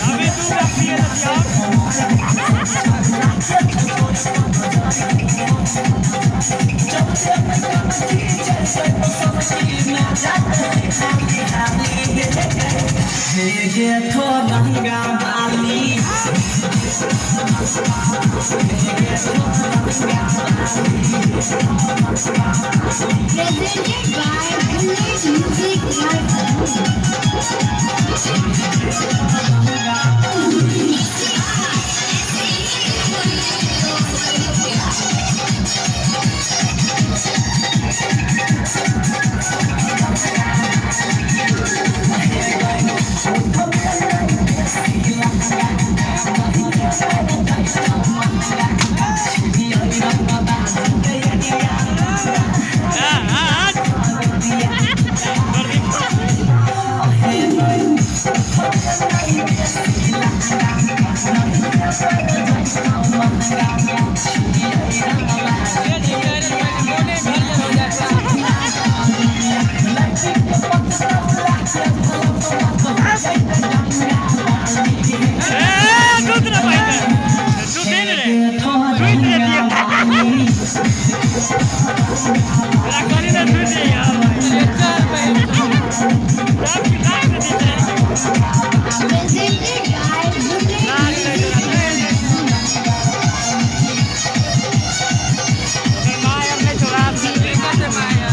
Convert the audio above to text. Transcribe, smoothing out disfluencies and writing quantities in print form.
अभी तू रखी है नदिया। Presented by Bullet Music Live. हाँ हाँ प्रदीप। ए, सुत रे भाई, सुते रे, सुत रे दिया। तेरा करी ना सुत रे यार भाई। रात की रात में देते हैं। Presented by Bullet Music Live. माय हमने चुरा दिया।